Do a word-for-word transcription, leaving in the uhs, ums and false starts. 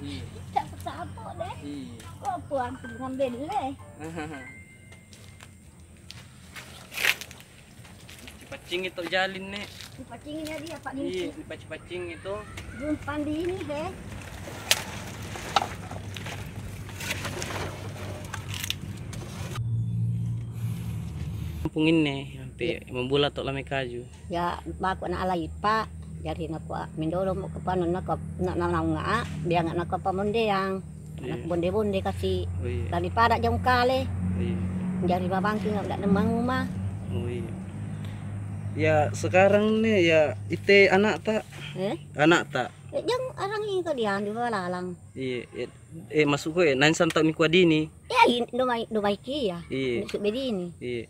Iya. Capek-capek deh. Iya. Kok puan tuh ngambil deh. Paccing itu. Iya, paccing itu. Belum pandi ini, he. Kampung ini, ampe mambulat to' lame kaju. Ya, baku na ala ipa, jari naku mindolo mo' kapanu naku, na, na, na, nga, biang naku pamondeang. Iya. Naku bonde-bonde kasi. Oh, iya. Tadi pada jang kale. Iya. Jari babangki nga' da' demang uma. Oh, iya. Ya, sekarang ne, ya, ite anak ta'? Eh? Anak ta'? Eh, jang arang ini kadian di balalang. Iya, eh, eh, masuk ko, eh, nani santa' mi kuadini. Ya, in, dumai, dumai kia. Iya. Masuk bedini. Iya.